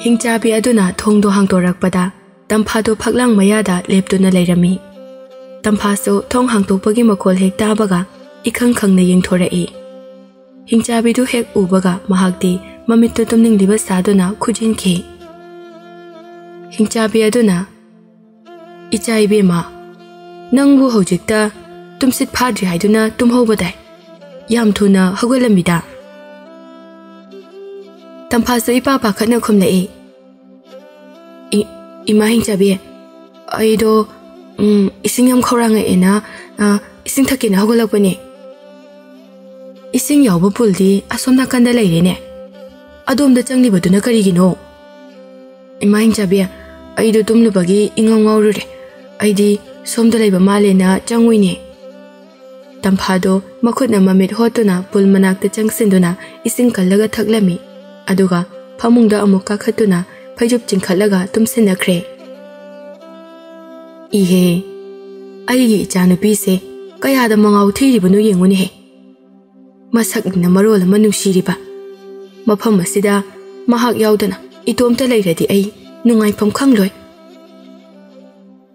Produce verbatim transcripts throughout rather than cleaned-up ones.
ꯍꯤꯡꯆꯥꯕꯤ ꯑꯗꯨꯅ ꯊꯣꯡꯗꯣ ꯍꯥꯡꯗꯣꯔꯛꯄꯗ ꯇꯝꯐꯥꯗꯣ ꯐꯛꯂꯥꯡ ꯃꯌꯥꯗ ꯂꯦꯞꯇꯨꯅ ꯂꯩꯔꯝꯃꯤ꯫ ꯇꯝꯐꯥꯁꯨ ꯊꯣꯡ ꯍꯥꯡꯗꯣꯛꯄꯒꯤ ꯃꯈꯣꯜ ꯍꯦꯛ ꯇꯥꯕꯒ ꯏꯈꯪ ꯈꯪꯅ ꯌꯦꯡꯊꯣꯔꯛꯏ꯫ ꯍꯤꯡꯆꯥꯕꯤꯗꯨ ꯍꯦꯛ ꯎꯕꯒ ꯃꯍꯥꯛꯇꯤ ꯃꯃꯤꯠꯇꯨ ꯇꯨꯝꯅꯤꯡꯂꯤꯕ ꯁꯥꯗꯨꯅ ꯈꯨꯖꯤꯟꯈꯤ꯫ ꯍꯤꯡꯆꯥꯕꯤ ꯑꯗꯨꯅ, "ꯏꯆꯥ ꯏꯕꯦꯝꯃ, ꯅꯪꯕꯨ ꯍꯧꯖꯤꯛꯇ ꯇꯨꯝꯁꯤꯠ ꯐꯥꯗ꯭ꯔꯤ ꯍꯥꯏꯗꯨꯅ ꯇꯨꯝꯍꯧꯕꯗꯥꯏ? ꯌꯥꯝ ꯊꯨꯅ ꯍꯧꯒꯠꯂꯝꯃꯤꯗ?" ꯇꯝꯐꯥꯁꯨ ꯏꯄꯥ ꯄꯥꯈꯠꯅ ꯈꯨꯝꯂꯛꯏ, "ꯏ-, ꯏꯃꯥ ꯍꯤꯡꯆꯥꯕꯤ, ꯑꯩꯗꯣ, ꯎꯝ, ꯏꯁꯤꯡ ꯌꯥꯝ ꯈꯧꯔꯥꯡꯉꯛꯑꯦꯅ, ꯑ, ꯏꯁꯤꯡ ꯊꯛꯀꯦꯅ ꯍꯧꯒꯠꯂꯛꯄꯅꯦ꯫ ꯏꯁꯤꯡ ꯌꯥꯎꯕ ꯄꯨꯜꯗꯤ ꯑꯁꯣꯝ ꯅꯥꯀꯟꯗ ꯂꯩꯔꯦꯅꯦ꯫ ꯑꯗꯣꯝꯗ ꯆꯪꯂꯤꯕꯗꯨꯅ ꯀꯔꯤꯒꯤꯅꯣ?" "ꯏꯃꯥ ꯍꯤꯡꯆꯥꯕꯤ, ꯑꯩꯗꯣ ꯇꯨꯝꯂꯨꯕꯒꯤ ꯏꯉꯥꯎ ꯉꯥꯎꯔꯨꯔꯦ꯫ ꯑꯩꯗꯤ ꯁꯣꯝꯗ ꯂꯩꯕ ꯃꯥꯜꯂꯦꯅ ꯆꯪꯉꯨꯏꯅꯦ꯫" ꯇꯝꯐꯥꯗꯣ ꯃꯈꯨꯠꯅ ꯃꯃꯤꯠ ꯍꯣꯠꯇꯨꯅ ꯄꯨꯜ ꯃꯅꯥꯛꯇ ꯆꯪꯁꯤꯟꯗꯨꯅ ꯏꯁꯤꯡ ꯀꯜꯂꯒ ꯊꯛꯂꯝꯃꯤ꯫ ꯑꯗꯨꯒ ꯐꯃꯨꯡꯗ ꯑꯃꯨꯛ ꯀꯥꯈꯠꯇꯨꯅ ꯐꯩꯖꯨꯞ ꯆꯤꯡꯈꯠꯂꯒ ꯇꯨꯝꯁꯤꯟꯅꯈ꯭ꯔꯦ꯫ "ꯏꯍꯦ, ꯑꯩꯒꯤ ꯏꯆꯥꯅꯨꯄꯤꯁꯦ ꯀꯌꯥꯗ ꯃꯉꯥꯎ ꯊꯤꯔꯤꯕꯅꯣ ꯌꯦꯡꯉꯨꯅꯦꯍꯦ꯫ ꯃꯁꯛꯅ ꯃꯔꯣꯜ ꯑꯃ ꯅꯨꯡꯁꯤꯔꯤꯕ꯫ ꯃꯐꯝ ꯑꯁꯤꯗ ꯃꯍꯥꯛ ꯌꯥꯎꯗꯅ ꯏꯇꯣꯝꯇ ꯂꯩꯔꯗꯤ ꯑꯩ ꯅꯨꯡꯉꯥꯏꯐꯝ ꯈꯪꯂꯣꯏ꯫"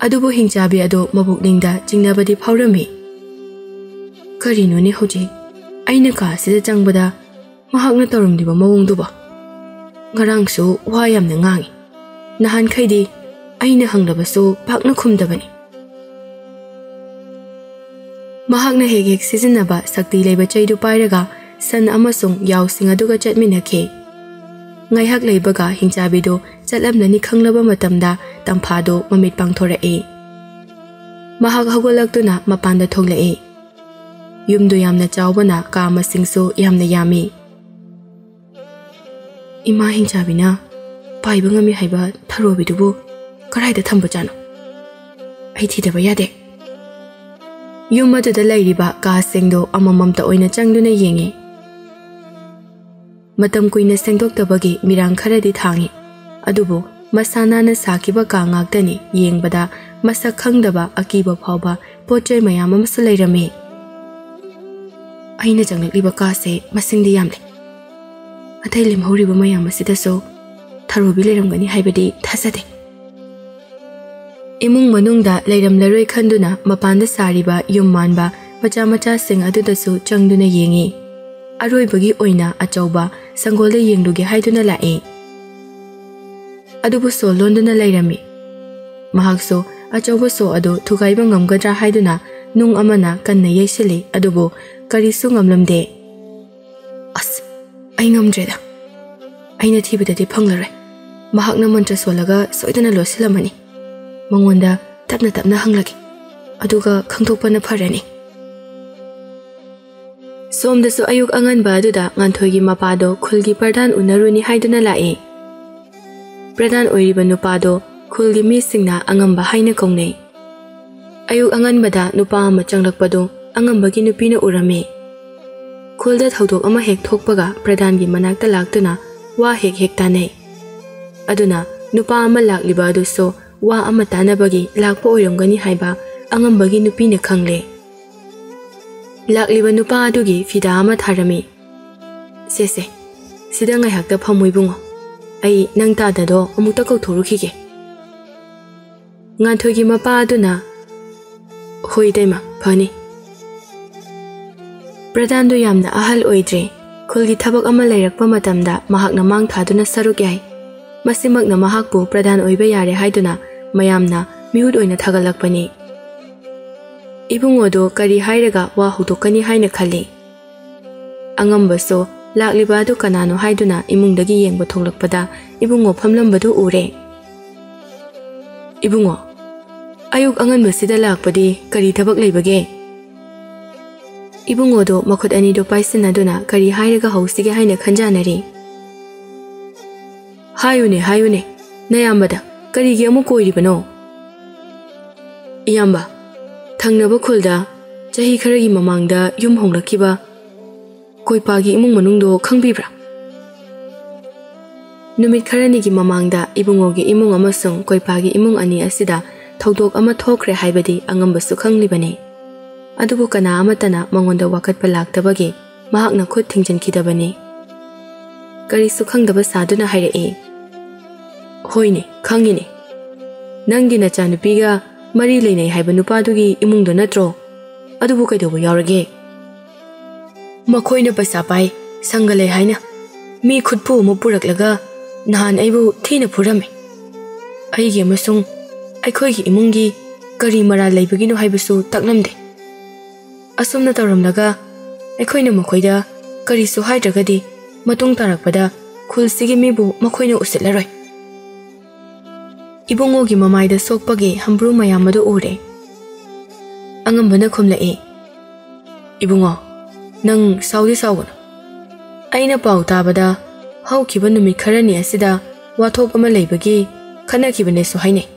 ꯑꯗꯨꯕꯨ ꯍꯤꯡꯆꯥꯕꯤ ꯑꯗꯣ ꯃꯕꯨꯛꯅꯤꯡꯗ ꯆꯤꯡꯅꯕꯗꯤ ꯐꯥꯎꯔꯝꯃꯤ꯫ "ꯀꯔꯤꯅꯣꯅꯦ ꯍꯧꯖꯤꯛ ꯑꯩꯅ ꯀꯥ ꯑꯁꯤꯗ ꯆꯪꯕꯗ ꯃꯍꯥꯛꯅ ꯇꯧꯔꯝꯂꯤꯕ ꯃꯑꯣꯡꯗꯨꯕꯣ? ꯉꯔꯥꯡꯁꯨ ꯋꯥ ꯌꯥꯝꯅ ꯉꯥꯡꯉꯤ꯫ ꯅꯍꯥꯟꯈꯩꯗꯤ ꯑꯩꯅ ꯍꯪꯂꯕꯁꯨ ꯄꯥꯛꯅ ꯈꯨꯝꯗꯕꯅꯤ꯫" ꯃꯍꯥꯛꯅ ꯍꯦꯛ ꯍꯦꯛ ꯁꯤꯖꯤꯟꯅꯕ ꯁꯛꯇꯤ ꯂꯩꯕ ꯆꯩꯗꯨ ꯄꯥꯏꯔꯒ ꯁꯟ ꯑꯃꯁꯨꯡ ꯌꯥꯎꯁꯤꯡ ꯑꯗꯨꯒ ꯆꯠꯃꯤꯟꯅꯈꯤ꯫ ꯉꯥꯏꯍꯥꯛ ꯂꯩꯕꯒ ꯍꯤꯡꯆꯥꯕꯤꯗꯨ ꯆꯠꯂꯝꯂꯅꯤ ꯈꯪꯂꯕ ꯃꯇꯝꯗ ꯇꯝꯐꯥꯗꯨ ꯃꯃꯤꯠ ꯄꯥꯡꯊꯣꯔꯛꯏ꯫ ꯃꯍꯥꯛ ꯍꯧꯒꯠꯂꯛꯇꯨꯅ ꯃꯄꯥꯟꯗ ꯊꯣꯛꯂꯛꯏ꯫ ꯌꯨꯝꯗꯨ ꯌꯥꯝꯅ ꯆꯥꯎꯕꯅ ꯀꯥ ꯃꯁꯤꯡꯁꯨ ꯌꯥꯝꯅ ꯌꯥꯝꯃꯤ꯫ "ꯏꯃꯥ ꯍꯤꯡꯆꯥꯕꯤꯅ ꯄꯥꯏꯕ ꯉꯝꯃꯤ ꯍꯥꯏꯕ ꯊꯔꯣꯕꯤꯗꯨꯕꯨ ꯀꯗꯥꯏꯗ ꯊꯝꯕꯖꯥꯠꯅꯣ? ꯑꯩ ꯊꯤꯗꯕ ꯌꯥꯗꯦ꯫" ꯌꯨꯝ ꯑꯗꯨꯗ ꯂꯩꯔꯤꯕ ꯀꯥꯁꯤꯡꯗꯨ ꯑꯃꯃꯝꯇ ꯑꯣꯏꯅ ꯆꯪꯗꯨꯅ ꯌꯦꯡꯉꯤ꯫ ꯃꯇꯝ ꯀꯨꯏꯅ ꯁꯦꯡꯗꯣꯛꯇꯕꯒꯤ ꯃꯤꯔꯥꯡ ꯈꯔꯗꯤ ꯊꯥꯡꯉꯤ, ꯑꯗꯨꯕꯨ ꯃꯁꯥ ꯅꯥꯟꯅ ꯁꯥꯈꯤꯕ ꯀꯥ ꯉꯥꯛꯇꯅꯤ꯫ ꯌꯦꯡꯕꯗ ꯃꯁꯛ ꯈꯪꯗꯕ ꯑꯀꯤꯕ ꯐꯥꯎꯕ ꯄꯣꯠ ꯆꯩ ꯃꯌꯥꯝ ꯑꯃꯁꯨ ꯂꯩꯔꯝꯃꯤ꯫ "ꯑꯩꯅ ꯆꯪꯂꯛꯂꯤꯕ ꯀꯥꯁꯦ ꯃꯁꯤꯡꯗꯤ ꯌꯥꯝꯂꯦ꯫ ꯑꯇꯩ ꯂꯦꯝꯍꯧꯔꯤꯕ ꯃꯌꯥꯝ ꯑꯁꯤꯗꯁꯨ ꯊꯔꯣꯕꯤ ꯂꯩꯔꯝꯒꯅꯤ ꯍꯥꯏꯕꯗꯤ ꯊꯥꯖꯗꯦ꯫ ꯏꯃꯨꯡ ꯃꯅꯨꯡꯗ ꯂꯩꯔꯝꯂꯔꯣꯏ ꯈꯟꯗꯨꯅ ꯃꯄꯥꯟꯗ ꯁꯥꯔꯤꯕ ꯌꯨꯝ ꯃꯥꯟꯕ ꯃꯆꯥ ꯃꯆꯥꯁꯤꯡ ꯑꯗꯨꯗꯁꯨ ꯆꯪꯗꯨꯅ ꯌꯦꯡꯉꯤ꯫ ꯑꯔꯣꯏꯕꯒꯤ ꯑꯣꯏꯅ ꯑꯆꯧꯕ ꯁꯪꯒꯣꯜꯗ ꯌꯦꯡꯂꯨꯒꯦ ꯍꯥꯏꯗꯨꯅ ꯂꯥꯛꯏ꯫ ꯑꯗꯨꯕꯨ ꯁꯣ ꯂꯣꯟꯗꯨꯅ ꯂꯩꯔꯝꯃꯤ꯫ ꯃꯍꯥꯛꯁꯨ ꯑꯆꯧꯕ ꯁꯣ ꯑꯗꯨ ꯊꯨꯒꯥꯏꯕ ꯉꯝꯒꯗ꯭ꯔꯥ ꯍꯥꯏꯗꯨꯅ ꯅꯨꯡ ꯑꯃꯅ ꯀꯟꯅ ꯌꯩꯁꯤꯜꯂꯤ, ꯑꯗꯨꯕꯨ ꯀꯔꯤꯁꯨ ꯉꯝꯂꯝꯗꯦ꯫ "ꯑꯁ, ꯑꯩ ꯉꯝꯗ꯭ꯔꯦꯗ꯫ ꯑꯩꯅ ꯊꯤꯕꯗꯗꯤ ꯐꯪꯂꯔꯣꯏ꯫ ꯃꯍꯥꯛꯅ ꯃꯟꯇ꯭ꯔ ꯁꯣꯜꯂꯒ ꯁꯣꯏꯗꯅ ꯂꯣꯠꯁꯤꯜꯂꯝꯃꯅꯤ꯫ ꯃꯉꯣꯟꯗ ꯇꯞꯅ ꯇꯞꯅ ꯍꯪꯂꯒꯦ꯫ ꯑꯗꯨꯒ ꯈꯪꯗꯣꯛꯄꯅ ꯐꯔꯅꯤ꯫" ꯁꯣꯝꯗꯁꯨ ꯑꯌꯨꯛ ꯑꯉꯟꯕ ꯑꯗꯨꯗ ꯉꯥꯟꯊꯣꯏꯒꯤ ꯃꯄꯥꯗꯣ ꯈꯨꯜꯒꯤ ꯄ꯭ꯔꯙꯥꯟ ꯎꯅꯔꯨꯅꯤ ꯍꯥꯏꯗꯨꯅ ꯂꯥꯛꯏ꯫ ꯄ꯭ꯔꯙꯥꯟ ꯑꯣꯏꯔꯤꯕ ꯅꯨꯄꯥꯗꯣ ꯈꯨꯜꯒꯤ ꯃꯤꯁꯤꯡꯅ ꯑꯉꯝꯕ ꯍꯥꯏꯅ ꯀꯧꯅꯩ꯫ ꯑꯌꯨꯛ ꯑꯉꯟꯕꯗ ꯅꯨꯄꯥ ꯑꯃ ꯆꯪꯂꯛꯄꯗꯨ ꯑꯉꯝꯕꯒꯤ ꯅꯨꯄꯤꯅ ꯎꯔꯝꯃꯤ꯫ ꯈꯨꯜꯗ ꯊꯧꯗꯣꯛ ꯑꯃ ꯍꯦꯛ ꯊꯣꯛꯄꯒ ꯄ꯭ꯔꯙꯥꯟꯒꯤ ꯃꯅꯥꯛꯇ ꯂꯥꯛꯇꯨꯅ ꯋꯥ ꯍꯦꯛ ꯍꯦꯛ ꯇꯥꯅꯩ꯫ ꯑꯗꯨꯅ ꯅꯨꯄꯥ ꯑꯃ ꯂꯥꯛꯂꯤꯕ ꯑꯗꯨꯁꯨ ꯋꯥ ꯑꯃ ꯇꯥꯅꯕꯒꯤ ꯂꯥꯛꯄ ꯑꯣꯏꯔꯝꯒꯅꯤ ꯍꯥꯏꯕ ꯑꯉꯝꯕꯒꯤ ꯅꯨꯄꯤꯅ ꯈꯪꯂꯦ꯫ ꯂꯥꯛꯂꯤꯕ ꯅꯨꯄꯥ ꯑꯗꯨꯒꯤ ꯐꯤꯗꯥ ꯑꯃ ꯊꯥꯔꯝꯃꯤ꯫ "ꯁꯦ, ꯁꯦ, ꯁꯤꯗ ꯉꯥꯏꯍꯥꯛꯇ ꯐꯝꯃꯨ ꯏꯕꯨꯡꯉꯣ꯫ ꯑꯩ ꯅꯪ ꯇꯥꯗꯗꯣ ꯑꯃꯨꯛꯇ ꯀꯧꯊꯣꯔꯨꯈꯤꯒꯦ꯫" ꯉꯥꯟꯊꯣꯏꯒꯤ ꯃꯄꯥ ꯑꯗꯨꯅ, "ꯍꯣꯏ ꯏꯇꯩꯃ, ꯐꯅꯤ꯫" ꯄ꯭ꯔꯙꯥꯟꯗꯨ ꯌꯥꯝꯅ ꯑꯍꯜ ꯑꯣꯏꯗ꯭ꯔꯤ꯫ ꯈꯨꯜꯒꯤ ꯊꯕꯛ ꯑꯃ ꯂꯩꯔꯛꯄ ꯃꯇꯝꯗ ꯃꯍꯥꯛꯅ ꯃꯥꯡ ꯊꯥꯗꯨꯅ ꯁꯔꯨꯛ ꯌꯥꯏ꯫ ꯃꯁꯤꯃꯛꯅ ꯃꯍꯥꯛꯄꯨ ꯄ꯭ꯔꯙꯥꯟ ꯑꯣꯏꯕ ꯌꯥꯔꯦ ꯍꯥꯏꯗꯨꯅ ꯃꯌꯥꯝꯅ ꯃꯤꯍꯨꯠ ꯑꯣꯏꯅ ꯊꯥꯒꯠꯂꯛꯄꯅꯤ꯫ ꯏꯕꯨꯡꯉꯣꯗꯨ ꯀꯔꯤ ꯍꯥꯏꯔꯒ ꯋꯥ ꯍꯧꯗꯣꯛꯀꯅꯤ ꯍꯥꯏꯅ ꯈꯜꯂꯤ꯫ ꯑꯉꯝꯕꯁꯨ ꯂꯥꯛꯂꯤꯕ ꯑꯗꯨ ꯀꯅꯥꯅꯣ ꯍꯥꯏꯗꯨꯅ ꯏꯃꯨꯡꯗꯒꯤ ꯌꯦꯡꯕ ꯊꯣꯛꯂꯛꯄꯗ ꯏꯕꯨꯡꯉꯣ ꯐꯝꯂꯝꯕꯗꯨ ꯎꯔꯦ꯫ "ꯏꯕꯨꯡꯉꯣ, ꯑꯌꯨꯛ ꯑꯉꯟꯕꯁꯤꯗ ꯂꯥꯛꯄꯗꯤ ꯀꯔꯤ ꯊꯕꯛ ꯂꯩꯕꯒꯦ?" ꯏꯕꯨꯡꯉꯣꯗꯨ ꯃꯈꯨꯠ ꯑꯅꯤꯗꯨ ꯄꯥꯏꯁꯤꯟꯅꯗꯨꯅ ꯀꯔꯤ ꯍꯥꯏꯔꯒ ꯍꯧꯁꯤꯒꯦ ꯍꯥꯏꯅ ꯈꯟꯖꯥꯅꯔꯤ꯫ "ꯍꯥꯏꯌꯨꯅꯦ, ꯍꯥꯏꯌꯨꯅꯦ, ꯅꯌꯥꯝꯕꯗ ꯀꯔꯤꯒꯤ ꯑꯃꯨꯛ ꯀꯣꯏꯔꯤꯕꯅꯣ?" "ꯏꯌꯥꯝꯕ, ꯊꯪꯅꯕ ꯈꯨꯜꯗ ꯆꯍꯤ ꯈꯔꯒꯤ ꯃꯃꯥꯡꯗ ꯌꯨꯝ ꯍꯣꯡꯂꯛꯈꯤꯕ ꯀꯣꯏꯄꯥꯒꯤ ꯏꯃꯨꯡ ꯃꯅꯨꯡꯗꯣ ꯈꯪꯕꯤꯕ꯭ꯔꯥ?" ꯅꯨꯃꯤꯠ ꯈꯔꯅꯤꯒꯤ ꯃꯃꯥꯡꯗ ꯏꯕꯨꯡꯉꯣꯒꯤ ꯏꯃꯨꯡ ꯑꯃꯁꯨꯡ ꯀꯣꯏꯄꯥꯒꯤ ꯏꯃꯨꯡ ꯑꯅꯤ ꯑꯁꯤꯗ ꯊꯧꯗꯣꯛ ꯑꯃ ꯊꯣꯛꯈ꯭ꯔꯦ ꯍꯥꯏꯕꯗꯤ ꯑꯉꯝꯕꯁꯨ ꯈꯪꯂꯤꯕꯅꯤ꯫ ꯑꯗꯨꯕꯨ ꯀꯅꯥ ꯑꯃꯠꯇꯅ ꯃꯉꯣꯟꯗ ꯋꯥꯀꯠꯄ ꯂꯥꯛꯇꯕꯒꯤ ꯃꯍꯥꯛꯅ ꯈꯨꯠ ꯊꯤꯡꯖꯤꯟꯈꯤꯗꯕꯅꯤ꯫ ꯀꯔꯤꯁꯨ ꯈꯪꯗꯕ ꯁꯥꯗꯨꯅ ꯍꯥꯏꯔꯛꯏ꯫ "ꯍꯣꯏꯅꯦ, ꯈꯪꯉꯤꯅꯦ꯫ ꯅꯪꯒꯤ ꯅꯆꯥꯅꯨꯄꯤꯒ ꯃꯔꯤ ꯂꯩꯅꯩ ꯍꯥꯏꯕ ꯅꯨꯄꯥꯗꯨꯒꯤ ꯏꯃꯨꯡꯗꯣ ꯅꯠꯇ꯭ꯔꯣ? ꯑꯗꯨꯕꯨ ꯀꯩꯗꯧꯕ ꯌꯥꯎꯔꯒꯦ?" "ꯃꯈꯣꯏꯅ ꯄꯩꯁꯥ ꯄꯥꯏ, ꯁꯪꯒ ꯂꯩ ꯍꯥꯏꯅ ꯃꯤ ꯈꯨꯠꯄꯨ ꯑꯃ ꯄꯨꯔꯛꯂꯒ ꯅꯍꯥꯟ ꯑꯩꯕꯨ ꯊꯤꯅ ꯐꯨꯔꯝꯃꯤ꯫ ꯑꯩꯒꯤ ꯑꯃꯁꯨꯡ ꯑꯩꯈꯣꯏꯒꯤ ꯏꯃꯨꯡꯒꯤ ꯀꯔꯤ ꯃꯔꯥꯜ ꯂꯩꯕꯒꯤꯅꯣ ꯍꯥꯏꯕꯁꯨ ꯇꯥꯛꯂꯝꯗꯦ꯫ ꯑꯁꯨꯝꯅ ꯇꯧꯔꯝꯂꯒ ꯑꯩꯈꯣꯏꯅ ꯃꯈꯣꯏꯗ ꯀꯔꯤꯁꯨ ꯍꯥꯏꯗ꯭ꯔꯒꯗꯤ ꯃꯇꯨꯡ ꯇꯥꯔꯛꯄꯗ ꯈꯨꯜꯁꯤꯒꯤ ꯃꯤꯕꯨ ꯃꯈꯣꯏꯅ ꯎꯁꯤꯠꯂꯔꯣꯏ꯫" ꯏꯕꯨꯡꯉꯣꯒꯤ ꯃꯃꯥꯏꯗ ꯁꯣꯛꯄꯒꯤ ꯍꯝꯕ꯭ꯔꯨ ꯃꯌꯥꯝ ꯑꯗꯨ ꯎꯔꯦ꯫ ꯑꯉꯝꯕꯅ ꯈꯨꯝꯂꯛꯏ, "ꯏꯕꯨꯡꯉꯣ, ꯅꯪ ꯁꯥꯎꯗꯤ ꯁꯥꯎꯒꯅꯨ꯫ ꯑꯩꯅ ꯄꯥꯎ ꯇꯥꯕꯗ ꯍꯧꯈꯤꯕ ꯅꯨꯃꯤꯠ ꯈꯔꯅꯤ ꯑꯁꯤꯗ ꯋꯥꯊꯣꯛ ꯑꯃ ꯂꯩꯕꯒꯤ ꯈꯠꯅꯈꯤꯕꯅꯦꯁꯨ ꯍꯥꯏꯅꯩ꯫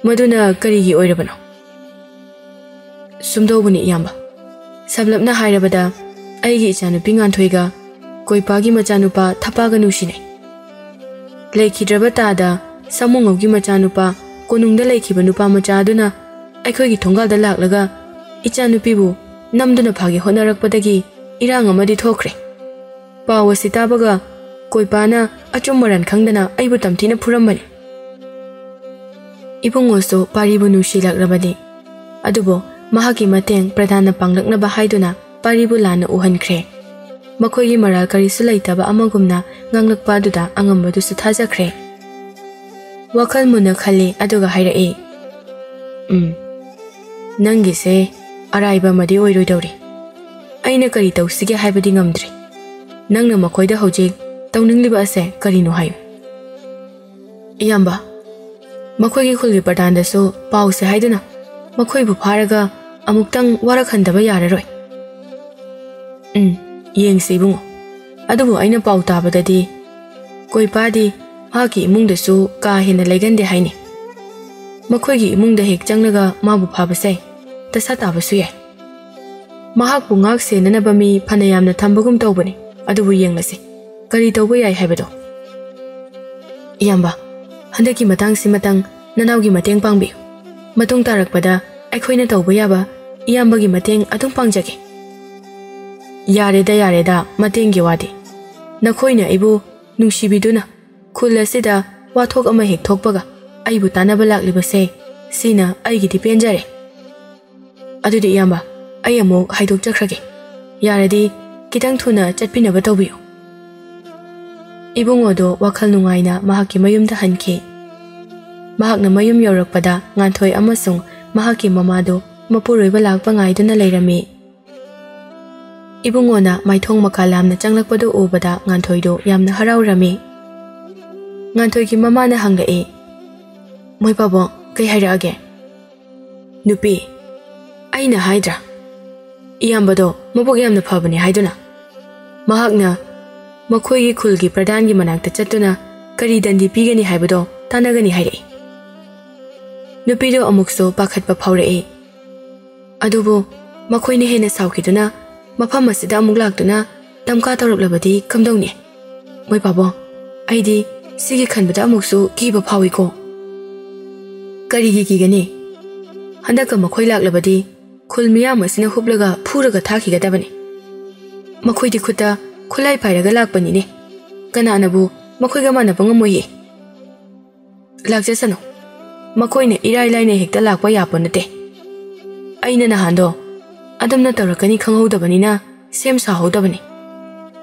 ꯃꯗꯨꯅ ꯀꯔꯤꯒꯤ ꯑꯣꯏꯔꯕꯅꯣ?" "ꯁꯨꯝꯗꯧꯕꯅꯤ ꯏꯌꯥꯝꯕ꯫ ꯁꯝꯂꯞꯅ ꯍꯥꯏꯔꯕꯗ, ꯑꯩꯒꯤ ꯏꯆꯥꯅꯨꯄꯤ ꯉꯥꯟꯊꯣꯏꯒ ꯀꯣꯏꯄꯥꯒꯤ ꯃꯆꯥꯅꯨꯄꯥ ꯊꯄꯥꯒ ꯅꯨꯡꯁꯤꯅꯩ꯫ ꯂꯩꯈꯤꯗ꯭ꯔꯕ ꯇꯥꯗ ꯁꯥꯃꯨꯉꯧꯒꯤ ꯃꯆꯥꯅꯨꯄꯥ ꯀꯣꯅꯨꯡꯗ ꯂꯩꯈꯤꯕ ꯅꯨꯄꯥ ꯃꯆꯥ ꯑꯗꯨꯅ ꯑꯩꯈꯣꯏꯒꯤ ꯊꯣꯡꯒꯥꯜꯗ ꯂꯥꯛꯂꯒ ꯏꯆꯥꯅꯨꯄꯤꯕꯨ ꯅꯝꯗꯨꯅ ꯐꯥꯒꯦ ꯍꯣꯠꯅꯔꯛꯄꯗꯒꯤ ꯏꯔꯥꯡ ꯑꯃꯗꯤ ꯊꯣꯛꯈ꯭ꯔꯦ꯫ ꯄꯥꯎ ꯑꯁꯤ ꯇꯥꯕꯒ ꯀꯣꯏꯄꯥꯅ ꯑꯆꯨꯝ ꯃꯔꯥꯟ ꯈꯪꯗꯅ ꯑꯩꯕꯨ ꯇꯝꯊꯤꯅ ꯐꯨꯔꯝꯕꯅꯤ꯫" ꯏꯕꯨꯡꯉꯣꯁꯨ ꯄꯥꯔꯤꯕꯨ ꯅꯨꯡꯁꯤꯂꯛꯂꯕꯅꯤ꯫ ꯑꯗꯨꯕꯨ ꯃꯍꯥꯛꯀꯤ ꯃꯇꯦꯡ ꯄ꯭ꯔꯙꯥꯟꯅ ꯄꯥꯡꯂꯛꯅꯕ ꯍꯥꯏꯗꯨꯅ ꯄꯥꯔꯤꯕꯨ ꯂꯥꯟꯅ ꯎꯍꯟꯈ꯭ꯔꯦ꯫ ꯃꯈꯣꯏꯒꯤ ꯃꯔꯥꯜ ꯀꯔꯤꯁꯨ ꯂꯩꯇꯕ ꯑꯃꯒꯨꯝꯅ ꯉꯥꯡꯂꯛꯄ ꯑꯗꯨꯗ ꯑꯉꯝꯕꯗꯨꯁꯨ ꯊꯥꯖꯈ꯭ꯔꯦ꯫ ꯋꯥꯈꯜ ꯃꯨꯟꯅ ꯈꯜꯂꯤ, ꯑꯗꯨꯒ ꯍꯥꯏꯔꯛꯏ, "ꯎꯝ, ꯅꯪꯒꯤꯁꯦ ꯑꯔꯥꯏꯕ ꯑꯃꯗꯤ ꯑꯣꯏꯔꯣꯏꯗꯧꯔꯤ꯫ ꯑꯩꯅ ꯀꯔꯤ ꯇꯧꯁꯤꯒꯦ ꯍꯥꯏꯕꯗꯤ ꯉꯝꯗ꯭ꯔꯤ꯫ ꯅꯪꯅ ꯃꯈꯣꯏꯗ ꯍꯧꯖꯤꯛ ꯇꯧꯅꯤꯡꯂꯤꯕ ꯑꯁꯦ ꯀꯔꯤꯅꯣ ꯍꯥꯏꯌꯨ꯫" "ꯏꯌꯥꯝꯕ, ꯃꯈꯣꯏꯒꯤ ꯈꯨꯜꯒꯤ ꯄ꯭ꯔꯙꯥꯟꯗꯁꯨ ꯄꯥꯎꯁꯦ ꯍꯥꯏꯗꯨꯅ ꯃꯈꯣꯏꯕꯨ ꯐꯥꯔꯒ ꯑꯃꯨꯛꯇꯪ ꯋꯥꯔꯛꯍꯟꯗꯕ ꯌꯥꯔꯔꯣꯏ꯫" "ꯎꯝ, ꯌꯦꯡꯁꯤ ꯏꯕꯨꯡꯉꯣ꯫ ꯑꯗꯨꯕꯨ ꯑꯩꯅ ꯄꯥꯎ ꯇꯥꯕꯗꯗꯤ ꯀꯣꯏꯄꯥꯗꯤ ꯃꯍꯥꯛꯀꯤ ꯏꯃꯨꯡꯗꯁꯨ ꯀꯥ ꯍꯦꯟꯅ ꯂꯩꯒꯟꯗꯦ ꯍꯥꯏꯅꯤ꯫ ꯃꯈꯣꯏꯒꯤ ꯏꯃꯨꯡꯗ ꯍꯦꯛ ꯆꯪꯂꯒ ꯃꯥꯕꯨ ꯐꯥꯕꯁꯦ ꯗꯁꯥ ꯇꯥꯕꯁꯨ ꯌꯥꯏ꯫ ꯃꯍꯥꯛꯄꯨ ꯉꯥꯛ ꯁꯦꯟꯅꯅꯕ ꯃꯤ ꯐꯅ ꯌꯥꯝꯅ ꯊꯝꯕꯒꯨꯝ ꯇꯧꯕꯅꯤ꯫ ꯑꯗꯨꯕꯨ ꯌꯦꯡꯂꯁꯤ, ꯀꯔꯤ ꯇꯧꯕ ꯌꯥꯏ ꯍꯥꯏꯕꯗꯣ꯫" "ꯏꯌꯥꯝꯕ, ꯍꯟꯗꯛꯀꯤ ꯃꯇꯥꯡꯁꯤꯃꯇꯪ ꯅꯅꯥꯎꯒꯤ ꯃꯇꯦꯡ ꯄꯥꯡꯕꯤꯌꯨ꯫ ꯃꯇꯨꯡ ꯇꯥꯔꯛꯄꯗ ꯑꯩꯈꯣꯏꯅ ꯇꯧꯕ ꯌꯥꯕ ꯏꯌꯥꯝꯕꯒꯤ ꯃꯇꯦꯡ ꯑꯗꯨꯝ ꯄꯥꯡꯖꯒꯦ꯫" "ꯌꯥꯔꯦꯗ, ꯌꯥꯔꯦꯗ, ꯃꯇꯦꯡꯒꯤ ꯋꯥꯗꯤ꯫ ꯅꯈꯣꯏꯅ ꯑꯩꯕꯨ ꯅꯨꯡꯁꯤꯕꯤꯗꯨꯅ ꯈꯨꯜ ꯑꯁꯤꯗ ꯋꯥꯊꯣꯛ ꯑꯃ ꯍꯦꯛ ꯊꯣꯛꯄꯒ ꯑꯩꯕꯨ ꯇꯥꯟꯅꯕ ꯂꯥꯛꯂꯤꯕꯁꯦ, ꯁꯤꯅ ꯑꯩꯒꯤꯗꯤ ꯄꯦꯟꯖꯔꯦ꯫ ꯑꯗꯨꯗꯤ ꯏꯌꯥꯝꯕ, ꯑꯩ ꯑꯃꯨꯛ ꯍꯥꯏꯗꯣꯛꯆꯈ꯭ꯔꯒꯦ꯫ ꯌꯥꯔꯗꯤ ꯈꯤꯇꯪ ꯊꯨꯅ ꯆꯠꯄꯤꯅꯕ ꯇꯧꯕꯤꯌꯨ꯫ ꯏꯕꯨꯡꯉꯣꯗꯣ ꯋꯥꯈꯜ ꯅꯨꯡꯉꯥꯏꯅ ꯃꯍꯥꯛꯀꯤ ꯃꯌꯨꯝꯗ ꯍꯟꯈꯤ꯫ ꯃꯍꯥꯛꯅ ꯃꯌꯨꯝ ꯌꯧꯔꯛꯄꯗ ꯉꯥꯟꯊꯣꯏ ꯑꯃꯁꯨꯡ ꯃꯍꯥꯛꯀꯤ ꯃꯃꯥꯗꯣ ꯃꯄꯨꯔꯣꯏꯕ ꯂꯥꯛꯄ ꯉꯥꯏꯗꯨꯅ ꯂꯩꯔꯝꯃꯤ꯫ ꯏꯕꯨꯡꯉꯣꯅ ꯃꯥꯏꯊꯣꯡ ꯃꯀꯥ ꯂꯥꯝꯅ ꯆꯪꯂꯛꯄꯗꯨ ꯎꯕꯗ ꯉꯥꯟꯊꯣꯏꯗꯨ ꯌꯥꯝꯅ ꯍꯔꯥꯎꯔꯝꯃꯤ꯫ ꯉꯥꯟꯊꯣꯏꯒꯤ ꯃꯃꯥꯅ ꯍꯪꯂꯛꯏ, "ꯃꯣꯏ ꯄꯥꯕꯨꯡ, ꯀꯩ ꯍꯥꯏꯔꯛꯑꯒꯦ?" "ꯅꯨꯄꯤ, ꯑꯩꯅ ꯍꯥꯏꯗ꯭ꯔꯥ, ꯏꯌꯥꯝꯕꯗꯣ ꯃꯕꯨꯛ ꯌꯥꯝꯅ ꯐꯕꯅꯦ ꯍꯥꯏꯗꯨꯅ꯫ ꯃꯍꯥꯛꯅ ꯃꯈꯣꯏꯒꯤ ꯈꯨꯜꯒꯤ ꯄ꯭ꯔꯙꯥꯟꯒꯤ ꯃꯅꯥꯛꯇ ꯆꯠꯇꯨꯅ ꯀꯔꯤ ꯗꯟꯗꯤ ꯄꯤꯒꯅꯤ ꯍꯥꯏꯕꯗꯣ ꯇꯥꯟꯅꯒꯅꯤ ꯍꯥꯏꯔꯛꯏ꯫" ꯅꯨꯄꯤꯗꯨ ꯑꯃꯨꯛꯁꯨ ꯄꯥꯈꯠꯄ ꯐꯥꯎꯔꯛꯏ꯫ "ꯑꯗꯨꯕꯨ ꯃꯈꯣꯏꯅ ꯍꯦꯟꯅ ꯁꯥꯎꯈꯤꯗꯨꯅ ꯃꯐꯝ ꯑꯁꯤꯗ ꯑꯃꯨꯛ ꯂꯥꯛꯇꯨꯅ ꯗꯝꯀꯥ ꯇꯧꯔꯛꯂꯕꯗꯤ ꯀꯝꯗꯧꯅꯤ? ꯃꯣꯏ ꯄꯥꯕꯨꯡ, ꯑꯩꯗꯤ ꯁꯤꯒꯤ ꯈꯟꯕꯗ ꯑꯃꯨꯛꯁꯨ ꯀꯤꯕ ꯐꯥꯎꯏꯀꯣ꯫" "ꯀꯔꯤꯒꯤ ꯀꯤꯒꯅꯤ? ꯍꯟꯗꯛꯀ ꯃꯈꯣꯏ ꯂꯥꯛꯂꯕꯗꯤ ꯈꯨꯜ ꯃꯤꯌꯥꯝ ꯑꯁꯤꯅ ꯍꯨꯞꯂꯒ ꯐꯨꯔꯒ ꯊꯥꯈꯤꯒꯗꯕꯅꯤ꯫ ꯃꯈꯣꯏꯗꯤ ꯈꯨꯠꯇ ꯈꯨꯠꯂꯥꯏ ꯄꯥꯏꯔꯒ ꯂꯥꯛꯄꯅꯤꯅꯦ꯫ ꯀꯅꯥꯅꯕꯨ ꯃꯈꯣꯏꯒ ꯃꯥꯟꯅꯕ ꯉꯝꯃꯣꯏꯌꯦ?" "ꯂꯥꯛꯆꯁꯅꯨ꯫ ꯃꯈꯣꯏꯅ ꯏꯔꯥꯏ ꯂꯥꯏꯅ ꯍꯦꯛꯇ ꯂꯥꯛꯄ ꯌꯥꯄꯣ ꯅꯠꯇꯦ꯫ ꯑꯩꯅ ꯅꯍꯥꯟꯗꯣ ꯑꯗꯨꯝꯅ ꯇꯧꯔꯛꯀꯅꯤ ꯈꯪꯍꯧꯗꯕꯅꯤꯅ ꯁꯦꯝ ꯁꯥꯍꯧꯗꯕꯅꯤ꯫"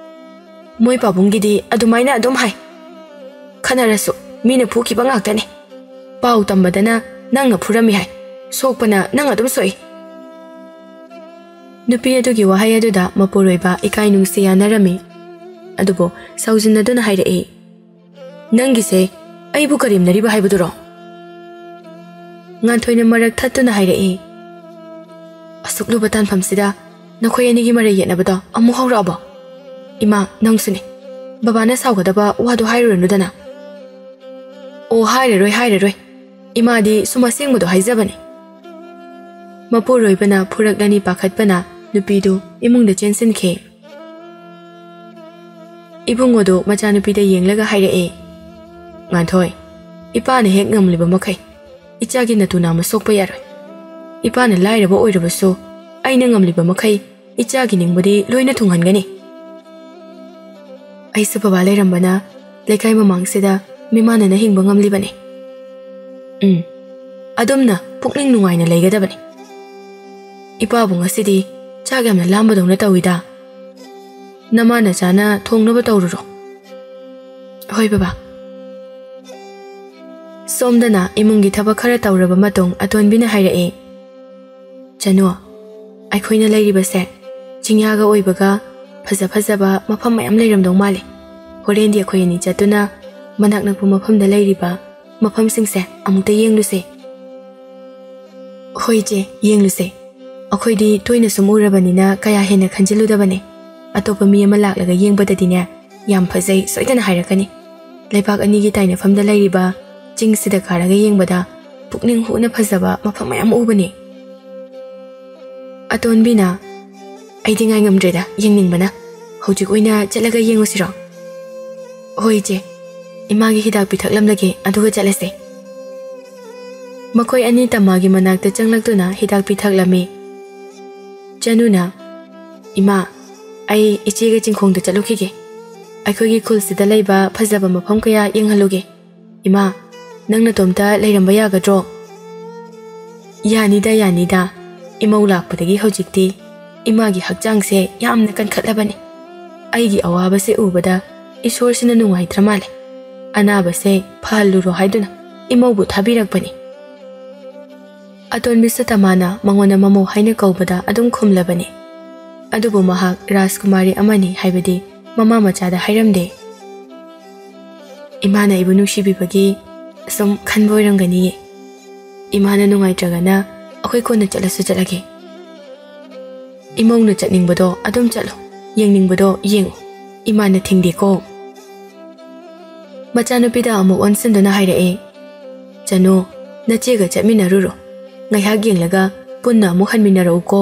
"ꯃꯣꯏ ꯄꯥꯕꯨꯡꯒꯤꯗꯤ ꯑꯗꯨꯃꯥꯏꯅ ꯑꯗꯨꯝ ꯍꯥꯏ꯫ ꯈꯠꯅꯔꯁꯨ ꯃꯤꯅ ꯐꯨꯈꯤꯕ ꯉꯥꯛꯇꯅꯤ꯫ ꯄꯥꯎ ꯇꯝꯕꯗꯅ ꯅꯪꯅ ꯐꯨꯔꯝꯃꯤ ꯍꯥꯏ꯫ ꯁꯣꯛꯄꯅ ꯅꯪ ꯑꯗꯨꯝ ꯁꯣꯛꯏ꯫" ꯅꯨꯄꯤ ꯑꯗꯨꯒꯤ ꯋꯥꯍꯩ ꯑꯗꯨꯗ ꯃꯄꯨꯔꯣꯏꯕ ꯏꯀꯥꯏ ꯅꯨꯡꯁꯤ ꯌꯥꯅꯔꯝꯃꯤ꯫ ꯑꯗꯨꯕꯨ ꯁꯥꯎꯖꯤꯟꯅꯗꯨꯅ ꯍꯥꯏꯔꯛꯏ, "ꯅꯪꯒꯤꯁꯦ ꯑꯩꯕꯨ ꯀꯔꯦꯝꯅꯔꯤꯕ ꯍꯥꯏꯕꯗꯨꯔꯣ?" ꯉꯥꯟꯊꯣꯏꯅ ꯃꯔꯛ ꯊꯠꯇꯨꯅ ꯍꯥꯏꯔꯛꯏ, "ꯑꯁꯨꯛ ꯂꯨꯕ ꯇꯥꯟꯐꯝꯁꯤꯗ ꯅꯈꯣꯏ ꯑꯅꯤꯒꯤ ꯃꯔꯩ ꯌꯦꯠꯅꯕꯗꯣ ꯑꯃꯨꯛ ꯍꯧꯔꯛꯑꯕꯣ? ꯏꯃꯥ, ꯅꯪꯁꯨꯅꯦ꯫ ꯕꯕꯥꯅ ꯁꯥꯎꯒꯗꯕ ꯋꯥꯗꯣ ꯍꯥꯏꯔꯨꯔꯅꯨꯗꯅ꯫" "ꯑꯣ, ꯍꯥꯏꯔꯔꯣꯏ, ꯍꯥꯏꯔꯔꯣꯏ꯫ ꯏꯃꯥꯗꯤ ꯁꯨꯝ ꯑꯁꯦꯡꯕꯗꯣ ꯍꯥꯏꯖꯕꯅꯤ꯫" ꯃꯄꯨꯔꯣꯏꯕꯅ ꯐꯨꯔꯛꯂꯅꯤ ꯄꯥꯈꯠꯄꯅ ꯅꯨꯄꯤꯗꯨ ꯏꯃꯨꯡꯗ ꯆꯦꯟꯁꯤꯟꯈꯤ꯫ ꯏꯕꯨꯡꯉꯣꯗꯨ ꯃꯆꯥꯅꯨꯄꯤꯗ ꯌꯦꯡꯂꯒ ꯍꯥꯏꯔꯛꯏ, "ꯉꯥꯟꯊꯣꯏ, ꯏꯄꯥꯅ ꯍꯦꯛ ꯉꯝꯂꯤꯕ ꯃꯈꯩ ꯏꯆꯥꯒꯤ ꯅꯇꯨ ꯅꯥꯝꯃ ꯁꯣꯛꯄ ꯌꯥꯔꯣꯏ꯫ ꯏꯄꯥꯅ ꯂꯥꯏꯔꯕ ꯑꯣꯏꯔꯕꯁꯨ ꯑꯩꯅ ꯉꯝꯂꯤꯕ ꯃꯈꯩ ꯏꯆꯥꯒꯤ ꯅꯤꯡꯕꯗꯤ ꯂꯣꯏꯅ ꯊꯨꯡꯍꯟꯒꯅꯤ꯫" ꯑꯩꯁꯨ ꯕꯕꯥ ꯂꯩꯔꯝꯕꯅ ꯂꯩꯀꯥꯏ ꯃꯃꯥꯡꯁꯤꯗ ꯃꯤꯃꯥꯟꯅꯅ ꯍꯤꯡꯕ ꯉꯝꯂꯤꯕꯅꯤ꯫ ꯎꯝ, ꯑꯗꯨꯝꯅ ꯄꯨꯛꯅꯤꯡ ꯅꯨꯡꯉꯥꯏꯅ ꯂꯩꯒꯗꯕꯅꯤ꯫ ꯏꯄꯥꯕꯨ ꯉꯁꯤꯗꯤ ꯆꯥꯛ ꯌꯥꯝꯅ ꯂꯥꯝꯕꯗꯧꯅ ꯇꯧꯏꯗ꯫ ꯅꯃꯥ ꯅꯆꯥꯅ ꯊꯣꯡꯅꯕ ꯇꯧꯔꯨꯔꯣ꯫ ꯍꯣꯏ ꯕꯕꯥ꯫ ꯁꯣꯝꯗꯅ ꯏꯃꯨꯡꯒꯤ ꯊꯕꯛ ꯈꯔ ꯇꯧꯔꯕ ꯃꯇꯨꯡ ꯑꯇꯣꯟꯕꯤꯅ ꯍꯥꯏꯔꯛꯏ, "ꯆꯅꯨ, ꯑꯩꯈꯣꯏꯅ ꯂꯩꯔꯤꯕꯁꯦ ꯆꯤꯡꯌꯥꯒ ꯑꯣꯏꯕꯒ ꯐꯖ ꯐꯖꯕ ꯃꯐꯝ ꯃꯌꯥꯝ ꯂꯩꯔꯝꯗꯧ ꯃꯥꯜꯂꯤ꯫ ꯍꯣꯔꯦꯟꯗꯤ ꯑꯩꯈꯣꯏ ꯑꯅꯤ ꯆꯠꯇꯨꯅ ꯃꯅꯥꯛ ꯅꯛꯄ ꯃꯐꯝꯗ ꯂꯩꯔꯤꯕ ꯃꯐꯝꯁꯤꯡꯁꯦ ꯑꯃꯨꯛꯇ ꯌꯦꯡꯂꯨꯁꯦ꯫" "ꯍꯣꯏ ꯏꯆꯦ, ꯌꯦꯡꯂꯨꯁꯦ꯫ ꯑꯩꯈꯣꯏꯗꯤ ꯇꯣꯏꯅ ꯁꯨꯝ ꯎꯔꯕꯅꯤꯅ ꯀꯌꯥ ꯍꯦꯟꯅ ꯈꯟꯖꯤꯜꯂꯨꯗꯕꯅꯦ꯫ ꯑꯇꯣꯞꯄ ꯃꯤ ꯑꯃ ꯂꯥꯛꯂꯒ ꯌꯦꯡꯕꯗꯗꯤꯅꯦ, ꯌꯥꯝ ꯐꯖꯩ ꯁꯣꯏꯗꯅ ꯍꯥꯏꯔꯛꯀꯅꯤ꯫ ꯂꯩꯕꯥꯛ ꯑꯅꯤꯒꯤ ꯇꯥꯏꯅꯐꯝꯗ ꯂꯩꯔꯤꯕ ꯆꯤꯡꯁꯤꯗ ꯀꯥꯔꯒ ꯌꯦꯡꯕꯗ ꯄꯨꯛꯅꯤꯡ ꯍꯨꯅ ꯐꯖꯕ ꯃꯐꯝ ꯃꯌꯥꯝ ꯎꯕꯅꯦ꯫" ꯑꯇꯣꯟꯕꯤꯅ, "ꯑꯩꯗꯤ ꯉꯥꯏ ꯉꯝꯗ꯭ꯔꯦꯗ, ꯌꯦꯡꯅꯤꯡꯕꯅ꯫ ꯍꯧꯖꯤꯛ ꯑꯣꯏꯅ ꯆꯠꯂꯒ ꯌꯦꯡꯉꯨꯁꯤꯔꯣ?" "ꯍꯣꯏ ꯏꯆꯦ, ꯏꯃꯥꯒꯤ ꯍꯤꯗꯥꯛ ꯄꯤꯊꯛꯂꯝꯂꯒꯦ, ꯑꯗꯨꯒ ꯆꯠꯂꯁꯦ꯫" ꯃꯈꯣꯏ ꯑꯅꯤ ꯇꯃꯥꯒꯤ ꯃꯅꯥꯛꯇ ꯆꯪꯂꯛꯇꯨꯅ ꯍꯤꯗꯥꯛ ꯄꯤꯊꯛꯂꯝꯃꯤ꯫ ꯆꯅꯨꯅ, "ꯏꯃꯥ, ꯑꯩ ꯏꯆꯦꯒ ꯆꯤꯡꯈꯣꯡꯗ ꯆꯠꯂꯨꯈꯤꯒꯦ꯫ ꯑꯩꯈꯣꯏꯒꯤ ꯈꯨꯜꯁꯤꯗ ꯂꯩꯕ ꯐꯖꯕ ꯃꯐꯝ ꯀꯌꯥ ꯌꯦꯡꯍꯜꯂꯨꯒꯦ꯫ ꯏꯃꯥ, ꯅꯪ ꯅꯇꯣꯝꯇ ꯂꯩꯔꯝꯕ ꯌꯥꯒꯗ꯭ꯔꯣ?" "ꯌꯥꯅꯤꯗ, ꯌꯥꯅꯤꯗ꯫ ꯏꯃꯧ ꯂꯥꯛꯄꯗꯒꯤ ꯍꯧꯖꯤꯛꯇꯤ ꯏꯃꯥꯒꯤ ꯍꯛꯆꯥꯡꯁꯦ ꯌꯥꯝꯅ ꯀꯟꯈꯠꯂꯕꯅꯤ꯫ ꯑꯩꯒꯤ ꯑꯋꯥꯕꯁꯦ ꯎꯕꯗ ꯏꯁꯣꯔꯁꯤꯅ ꯅꯨꯡꯉꯥꯏꯇ꯭ꯔ ꯃꯥꯜꯂꯦ꯫ ꯑꯅꯥꯕꯁꯦ ꯐꯍꯜꯂꯨꯔꯣ ꯍꯥꯏꯗꯨꯅ ꯏꯃꯧꯕꯨ ꯊꯥꯕꯤꯔꯛꯄꯅꯤ꯫" ꯑꯇꯣꯟꯕꯤ ꯁꯇꯃꯥꯅ ꯃꯉꯣꯟꯗ ꯃꯃꯧ ꯍꯥꯏꯅ ꯀꯧꯕꯗ ꯑꯗꯨꯝ ꯈꯨꯝꯂꯕꯅꯤ꯫ ꯑꯗꯨꯕꯨ ꯃꯍꯥꯛ ꯔꯥꯖꯀꯨꯃꯥꯔꯤ ꯑꯃꯅꯤ ꯍꯥꯏꯕꯗꯤ ꯃꯃꯥ ꯃꯆꯥꯗ ꯍꯥꯏꯔꯝꯗꯦ꯫ "ꯏꯃꯥꯅ ꯑꯩꯕꯨ ꯅꯨꯡꯁꯤꯕꯤꯕꯒꯤ ꯁꯨꯝ ꯈꯟꯕ ꯑꯣꯏꯔꯝꯒꯅꯤꯌꯦ꯫ ꯏꯃꯥꯅ ꯅꯨꯡꯉꯥꯏꯇ꯭ꯔꯒꯅ ꯑꯩꯈꯣꯏ ꯀꯣꯟꯅ ꯆꯠꯂꯁꯨ ꯆꯠꯂꯒꯦ꯫" "ꯏꯃꯧꯅ ꯆꯠꯅꯤꯡꯕꯗꯣ ꯑꯗꯨꯝ ꯆꯠꯂꯣ, ꯌꯦꯡꯅꯤꯡꯕꯗꯣ ꯌꯦꯡꯉꯨ꯫ ꯏꯃꯥꯅ ꯊꯤꯡꯗꯦꯀꯣ꯫" ꯃꯆꯥꯅꯨꯄꯤꯗ ꯑꯃꯨꯛ ꯑꯣꯟꯁꯤꯟꯗꯨꯅ ꯍꯥꯏꯔꯛꯑꯦ, "ꯆꯅꯨ, ꯅꯆꯦꯒ ꯆꯠꯃꯤꯟꯅꯔꯨꯔꯣ꯫ ꯉꯥꯏꯍꯥꯛ ꯌꯦꯡꯂꯒ ꯄꯨꯟꯅ ꯑꯃꯨꯛ ꯍꯟꯃꯤꯟꯅꯔꯛꯎꯀꯣ꯫"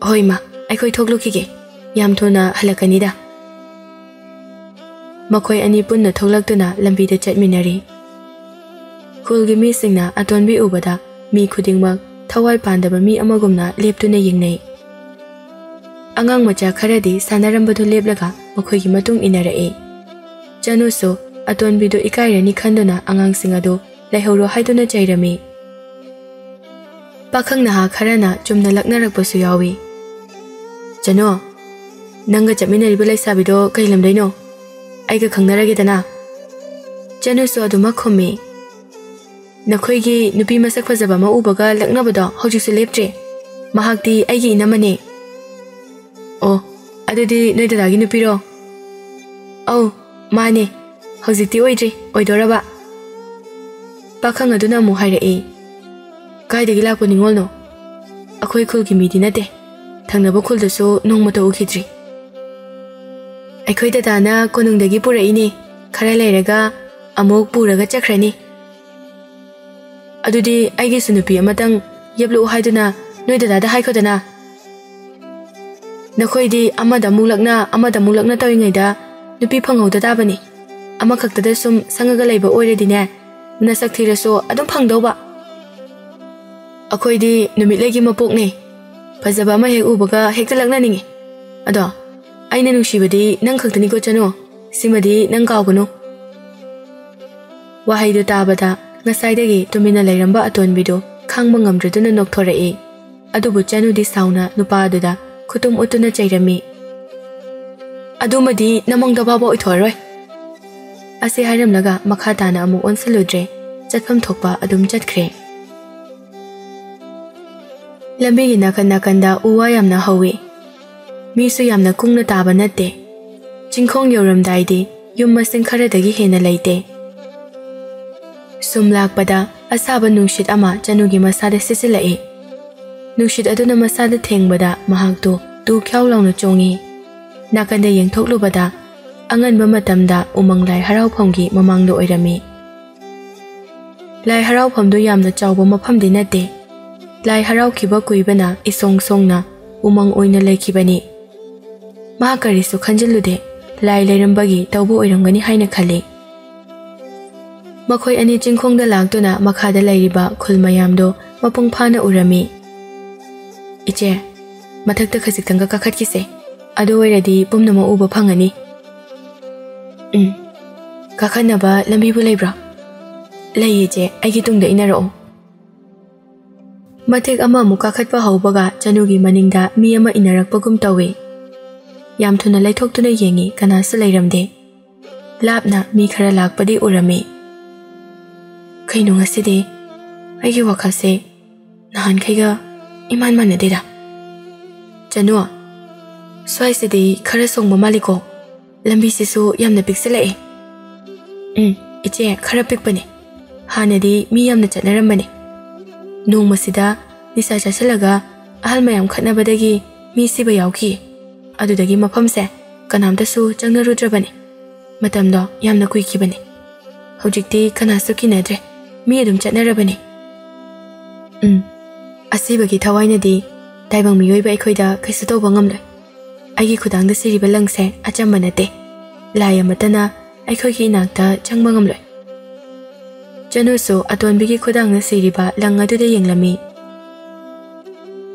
"ꯍꯣꯏ ꯃꯥ, ꯑꯩꯈꯣꯏ ꯊꯣꯛꯂꯨꯈꯤꯒꯦ꯫ ꯌꯥꯝ ꯊꯨꯅ ꯍꯜꯂꯛꯀꯅꯤꯗ꯫" ꯃꯈꯣꯏ ꯑꯅꯤ ꯄꯨꯟꯅ ꯊꯣꯛꯂꯛꯇꯨꯅ ꯂꯝꯕꯤꯗ ꯆꯠꯃꯤꯟꯅꯔꯤ꯫ ꯈꯨꯜꯒꯤ ꯃꯤꯁꯤꯡꯅ ꯑꯇꯣꯟꯕꯤ ꯎꯕꯗ ꯃꯤ ꯈꯨꯗꯤꯡꯃꯛ ꯊꯋꯥꯏ ꯄꯥꯟꯗꯕ ꯃꯤ ꯑꯃꯒꯨꯝꯅ ꯂꯦꯞꯇꯨꯅ ꯌꯦꯡꯅꯩ꯫ ꯑꯉꯥꯡ ꯃꯆꯥ ꯈꯔꯗꯤ ꯁꯥꯟꯅꯔꯝꯕꯗꯨ ꯂꯦꯞꯂꯒ ꯃꯈꯣꯏꯒꯤ ꯃꯇꯨꯡ ꯏꯟꯅꯔꯛꯏ꯫ ꯆꯅꯨꯁꯨ ꯑꯇꯣꯟꯕꯤꯗꯨ ꯏꯀꯥꯏꯔꯅꯤ ꯈꯟꯗꯨꯅ ꯑꯉꯥꯡꯁꯤꯡ ꯑꯗꯨ ꯂꯩꯍꯧꯔꯣ ꯍꯥꯏꯗꯨꯅ ꯆꯩꯔꯝꯃꯤ꯫ ꯄꯥꯈꯪ ꯅꯍꯥ ꯈꯔꯅ ꯆꯨꯝꯅ ꯂꯛꯅꯔꯛꯄꯁꯨ ꯌꯥꯎꯏ꯫ "ꯆꯅꯨ, ꯅꯪꯒ ꯆꯠꯃꯤꯟꯅꯔꯤꯕ ꯂꯩꯁꯥꯕꯤꯗꯣ ꯀꯩ ꯂꯝꯗꯩꯅꯣ? ꯑꯩꯒ ꯈꯪꯅꯔꯒꯦꯗꯅ?" ꯆꯅꯨꯁꯨ ꯑꯗꯨꯃꯛ ꯈꯨꯝꯃꯤ꯫ "ꯅꯈꯣꯏꯒꯤ ꯅꯨꯄꯤ ꯃꯁꯛ ꯐꯖꯕ ꯑꯃ ꯎꯕꯒ ꯂꯛꯅꯕꯗꯣ ꯍꯧꯖꯤꯛꯁꯨ ꯂꯦꯞꯇ꯭ꯔꯤ꯫ ꯃꯍꯥꯛꯇꯤ ꯑꯩꯒꯤ ꯏꯅꯝꯃꯅꯦ꯫" "ꯑꯣ, ꯑꯗꯨꯗꯤ ꯅꯣꯏ ꯗꯗꯥꯒꯤ ꯅꯨꯄꯤꯔꯣ?" "ꯑꯧ, ꯃꯥꯅꯦ꯫ ꯍꯧꯖꯤꯛꯇꯤ ꯑꯣꯏꯗ꯭ꯔꯤ, ꯑꯣꯏꯗꯣꯔꯕ꯫" ꯄꯥꯈꯪ ꯑꯗꯨꯅ ꯑꯃꯨꯛ ꯍꯥꯏꯔꯛꯏ, "ꯀꯥꯏꯗꯒꯤ ꯂꯥꯛꯄ ꯅꯤꯉꯣꯜꯅꯣ? ꯑꯩꯈꯣꯏ ꯈꯨꯜꯒꯤ ꯃꯤꯗꯤ ꯅꯠꯇꯦ꯫ ꯊꯪꯅꯕ ꯈꯨꯜꯗꯁꯨ ꯅꯣꯡꯃꯇ ꯎꯈꯤꯗ꯭ꯔꯤ꯫" "ꯑꯩꯈꯣꯏ ꯗꯗꯥꯅ ꯀꯣꯅꯨꯡꯗꯒꯤ ꯄꯨꯔꯛꯏꯅꯦ꯫ ꯈꯔ ꯂꯩꯔꯒ ꯑꯃꯨꯛ ꯄꯨꯔꯒ ꯆꯠꯈ꯭ꯔꯅꯤ꯫" "ꯑꯗꯨꯗꯤ ꯑꯩꯒꯤꯁꯨ ꯅꯨꯄꯤ ꯑꯃꯇꯪ ꯌꯦꯞꯂꯛꯎ ꯍꯥꯏꯗꯨꯅ ꯅꯣꯏ ꯗꯗꯥꯗ ꯍꯥꯏꯈꯣꯗꯅ꯫" "ꯅꯈꯣꯏꯗꯤ ꯑꯃꯗ ꯑꯃꯨꯛ ꯂꯛꯅ, ꯑꯃꯗ ꯑꯃꯨꯛ ꯂꯛꯅ ꯇꯧꯔꯤꯉꯩꯗ ꯅꯨꯄꯤ ꯐꯪꯍꯧꯗ ꯇꯥꯕꯅꯤ꯫ ꯑꯃꯈꯛꯇꯗ ꯁꯨꯝ ꯁꯪꯉꯒ ꯂꯩꯕ ꯑꯣꯏꯔꯗꯤꯅꯦ, ꯅꯁꯛ ꯊꯤꯔꯁꯨ ꯑꯗꯨꯝ ꯐꯪꯗꯧꯕ꯫ ꯑꯩꯈꯣꯏꯗꯤ ꯅꯨꯃꯤꯠꯂꯩꯒꯤ ꯃꯄꯣꯛꯅꯦ꯫ ꯐꯖꯕ ꯑꯃ ꯍꯦꯛ ꯎꯕꯒ ꯍꯦꯛꯇ ꯂꯛꯅꯅꯤꯡꯉꯤ꯫ ꯑꯗꯣ ꯑꯩꯅ ꯅꯨꯡꯁꯤꯕꯗꯤ ꯅꯪ ꯈꯛꯇꯅꯤꯀꯣ ꯆꯅꯨ꯫ ꯁꯤꯃꯗꯤ ꯅꯪ ꯀꯥꯎꯒꯅꯨ꯫" ꯋꯥꯍꯩꯗꯨ ꯇꯥꯕꯗ ꯉꯁꯥꯏꯗꯒꯤ ꯇꯨꯃꯤꯟꯅ ꯂꯩꯔꯝꯕ ꯑꯇꯣꯟꯕꯤꯗꯨ ꯈꯥꯡꯕ ꯉꯝꯗ꯭ꯔꯗꯨꯅ ꯅꯣꯛꯊꯣꯔꯛꯏ꯫ ꯑꯗꯨꯕꯨ ꯆꯅꯨꯗꯤ ꯁꯥꯎꯅ ꯅꯨꯄꯥ ꯑꯗꯨꯗ ꯈꯨꯇꯨꯝ ꯎꯠꯇꯨꯅ ꯆꯩꯔꯝꯃꯤ꯫ "ꯑꯗꯨꯃꯗꯤ ꯅꯃꯪꯗ ꯐꯥꯎꯕ ꯑꯣꯏꯊꯣꯛꯑꯔꯣꯏ꯫" ꯑꯁꯤ ꯍꯥꯏꯔꯝꯂꯒ ꯃꯈꯥ ꯇꯥꯅ ꯑꯃꯨꯛ ꯑꯣꯟꯁꯤꯜꯂꯨꯗ꯭ꯔꯦ꯫ ꯆꯠꯐꯝ ꯊꯣꯛꯄ ꯑꯗꯨꯝ ꯆꯠꯈ꯭ꯔꯦ꯫ ꯂꯝꯕꯤꯒꯤ ꯅꯥꯀꯟ ꯅꯥꯀꯟꯗ ꯎ ꯋꯥ ꯌꯥꯝꯅ ꯍꯧꯋꯤ꯫ ꯃꯤꯁꯨ ꯌꯥꯝꯅ ꯀꯨꯡꯅ ꯇꯥꯕ ꯅꯠꯇꯦ꯫ ꯆꯤꯡꯈꯣꯡ ꯌꯧꯔꯝꯗꯥꯏꯗꯤ ꯌꯨꯝ ꯃꯁꯤꯡ ꯈꯔꯗꯒꯤ ꯍꯦꯟꯅ ꯂꯩꯇꯦ꯫ ꯁꯨꯝ ꯂꯥꯛꯄꯗ ꯑꯁꯥꯕ ꯅꯨꯡꯁꯤꯠ ꯑꯃ ꯆꯅꯨꯒꯤ ꯃꯁꯥꯗ ꯁꯤꯠꯆꯤꯜꯂꯛꯏ꯫ ꯅꯨꯡꯁꯤꯠ ꯑꯗꯨꯅ ꯃꯁꯥꯗ ꯊꯦꯡꯕꯗ ꯃꯍꯥꯛꯇꯨ ꯇꯨ ꯈ꯭ꯌꯥꯎ ꯂꯥꯎꯅ ꯆꯣꯡꯉꯤ꯫ ꯅꯥꯀꯟꯗ ꯌꯦꯡꯊꯣꯛꯂꯨꯕꯗ ꯑꯉꯟꯕ ꯃꯇꯝꯗ ꯎꯃꯪ ꯂꯥꯏ ꯍꯔꯥꯎꯐꯝꯒꯤ ꯃꯃꯥꯡꯗ ꯑꯣꯏꯔꯝꯃꯤ꯫ ꯂꯥꯏ ꯍꯔꯥꯎꯐꯝꯗꯨ ꯌꯥꯝꯅ ꯆꯥꯎꯕ ꯃꯐꯝꯗꯤ ꯅꯠꯇꯦ꯫ ꯂꯥꯏ ꯍꯔꯥꯎꯈꯤꯕ ꯀꯨꯏꯕꯅ ꯏꯁꯣꯡ ꯁꯣꯡꯅ ꯎꯃꯪ ꯑꯣꯏꯅ ꯂꯩꯈꯤꯕꯅꯤ꯫ ꯃꯍꯥꯛ ꯀꯔꯤꯁꯨ ꯈꯟꯖꯤꯜꯂꯨꯗꯦ꯫ ꯂꯥꯏ ꯂꯩꯔꯝꯕꯒꯤ ꯇꯧꯕ ꯑꯣꯏꯔꯝꯒꯅꯤ ꯍꯥꯏꯅ ꯈꯜꯂꯤ꯫ ꯃꯈꯣꯏ ꯑꯅꯤ ꯆꯤꯡꯈꯣꯡꯗ ꯂꯥꯛꯇꯨꯅ ꯃꯈꯥꯗ ꯂꯩꯔꯤꯕ ꯈꯨꯜ ꯃꯌꯥꯝꯗꯣ ꯃꯄꯨꯡ ꯐꯥꯅ ꯎꯔꯝꯃꯤ꯫ "ꯏꯆꯦ, ꯃꯊꯛꯇ ꯈꯖꯤꯛꯇꯪꯒ ꯀꯥꯈꯠꯈꯤꯁꯦ꯫ ꯑꯗꯨ ꯑꯣꯏꯔꯗꯤ ꯄꯨꯝꯅꯃꯛ ꯎꯕ ꯐꯪꯉꯅꯤ꯫" "ꯎꯝ꯫" ꯀꯥꯈꯠꯅꯕ ꯂꯝꯕꯤꯕꯨ ꯂꯩꯕ꯭ꯔꯣ? ꯂꯩꯌꯦ ꯆꯦ, ꯑꯩꯒꯤ ꯇꯨꯡꯗ ꯏꯟꯅꯔꯛꯑꯣ꯫ ꯃꯇꯦꯛ ꯑꯃꯃꯨꯛ ꯀꯥꯈꯠꯄ ꯍꯧꯕꯒ ꯆꯅꯨꯒꯤ ꯃꯅꯤꯡꯗ ꯃꯤ ꯑꯃ ꯏꯟꯅꯔꯛꯄꯒꯨꯝ ꯇꯧꯏ꯫ ꯌꯥꯝ ꯊꯨꯅ ꯂꯩꯊꯣꯛꯇꯨꯅ ꯌꯦꯡꯉꯤ, ꯀꯅꯥꯁꯨ ꯂꯩꯔꯝꯗꯦ꯫ ꯂꯥꯞꯅ ꯃꯤ ꯈꯔ ꯂꯥꯛꯄꯗꯤ ꯎꯔꯝꯃꯤ꯫ ꯀꯩꯅꯣ ꯉꯁꯤꯗꯤ ꯑꯩꯒꯤ ꯋꯥꯈꯜꯁꯦ ꯅꯍꯥꯟꯈꯩꯒ ꯏꯃꯥꯟ ꯃꯥꯟꯅꯗꯦꯗ꯫ ꯆꯅꯨ, ꯁ꯭ꯋꯥꯏꯁꯤꯗꯤ ꯈꯔ ꯁꯣꯡꯕ ꯃꯥꯜꯂꯤꯀꯣ꯫ ꯂꯝꯕꯤꯁꯤꯁꯨ ꯌꯥꯝꯅ ꯄꯤꯛꯁꯤꯜꯂꯛꯑꯦ꯫ ꯎꯝ, ꯏꯆꯦ, ꯈꯔ ꯄꯤꯛꯄꯅꯦ꯫ ꯍꯥꯟꯅꯗꯤ ꯃꯤ ꯌꯥꯝꯅ ꯆꯠꯅꯔꯝꯕꯅꯦ꯫ ꯅꯣꯡꯃꯁꯤꯗ ꯅꯤꯁꯥ ꯆꯥꯁꯤꯜꯂꯒ ꯑꯍꯜ ꯃꯌꯥꯝ ꯈꯠꯅꯕꯗꯒꯤ ꯃꯤ ꯁꯤꯕ ꯌꯥꯎꯈꯤ꯫ ꯑꯗꯨꯗꯒꯤ ꯃꯐꯝꯁꯦ ꯀꯅꯥꯝꯇꯁꯨ ꯆꯪꯅꯔꯨꯗ꯭ꯔꯕꯅꯦ꯫ ꯃꯇꯝꯗꯣ ꯌꯥꯝꯅ ꯀꯨꯏꯈꯤꯕꯅꯦ꯫ ꯍꯧꯖꯤꯛꯇꯤ ꯀꯅꯥꯁꯨ ꯀꯤꯅꯗ꯭ꯔꯦ꯫ ꯃꯤ ꯑꯗꯨꯝ ꯆꯠꯅꯔꯕꯅꯦ꯫ ꯎꯝ, ꯑꯁꯤꯕꯒꯤ ꯊꯋꯥꯏꯅꯗꯤ ꯇꯥꯏꯕꯪ ꯃꯤꯑꯣꯏꯕ ꯑꯩꯈꯣꯏꯗ ꯀꯩꯁꯨ ꯇꯧꯕ ꯉꯝꯂꯣꯏ꯫ ꯑꯩꯒꯤ ꯈꯨꯗꯥꯡꯗ ꯁꯤꯔꯤꯕ ꯂꯪꯁꯦ ꯑꯆꯝꯕ ꯅꯠꯇꯦ꯫ ꯂꯥꯏ ꯑꯃꯠꯇꯅ ꯑꯩꯈꯣꯏꯒꯤ ꯏꯅꯥꯛꯇ ꯆꯪꯕ ꯉꯝꯂꯣꯏ꯫ ꯆꯅꯨꯁꯨ ꯑꯇꯣꯟꯕꯤꯒꯤ ꯈꯨꯗꯥꯡꯗ ꯁꯤꯔꯤꯕ ꯂꯪ ꯑꯗꯨꯗ ꯌꯦꯡꯂꯝꯃꯤ꯫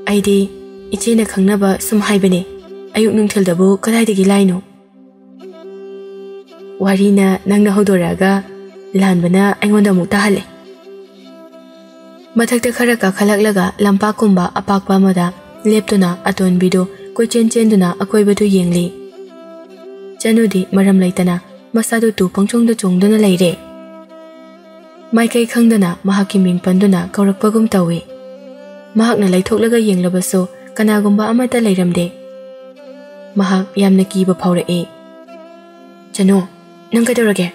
ꯑꯩꯗꯤ ꯏꯆꯦꯅ ꯈꯪꯅꯕ ꯁꯨꯝ ꯍꯥꯏꯕꯅꯦ, ꯑꯌꯨꯛ ꯅꯨꯡꯊꯤꯜꯗꯕꯨ ꯀꯗꯥꯏꯗꯒꯤ ꯂꯥꯏꯅꯣ? ꯋꯥꯔꯤꯅ ꯅꯪꯅ ꯍꯧꯗꯣꯔꯛꯑꯒ ꯂꯥꯟꯕꯅ ꯑꯩꯉꯣꯟꯗ ꯑꯃꯨꯛ ꯇꯥꯍꯜꯂꯦ꯫ ꯃꯊꯛꯇ ꯈꯔ ꯀꯥꯈꯠꯂꯛꯂꯒ ꯂꯝꯄꯥꯛꯀꯨꯝꯕ ꯑꯄꯥꯛꯄ ꯑꯃꯗ ꯂꯦꯞꯇꯨꯅ ꯑꯇꯣꯟꯕꯤꯗꯨ ꯀꯣꯏꯆꯦꯟ ꯆꯦꯟꯗꯨꯅ ꯑꯀꯣꯏꯕꯗꯨ ꯌꯦꯡꯂꯤ꯫ ꯆꯅꯨꯗꯤ ꯃꯔꯝ ꯂꯩꯇꯅ ꯃꯁꯥꯗꯨ ꯇꯨ ꯄꯪꯆꯣꯡꯗ ꯆꯣꯡꯗꯨꯅ ꯂꯩꯔꯦ꯫ ꯃꯥꯏꯀꯩ ꯈꯪꯗꯅ ꯃꯍꯥꯛꯀꯤ ꯃꯤꯡ ꯄꯟꯗꯨꯅ ꯀꯧꯔꯛꯄꯒꯨꯝ ꯇꯧꯏ꯫ ꯃꯍꯥꯛꯅ ꯂꯩꯊꯣꯛꯂꯒ ꯌꯦꯡꯂꯕꯁꯨ ꯀꯅꯥꯒꯨꯝꯕ ꯑꯃꯠꯇ ꯂꯩꯔꯝꯗꯦ꯫ ꯃꯍꯥꯛ ꯌꯥꯝꯅ ꯀꯤꯕ ꯐꯥꯎꯔꯛꯏ꯫ "ꯆꯅꯨ, ꯅꯪ ꯀꯩꯗꯧꯔꯒꯦ?"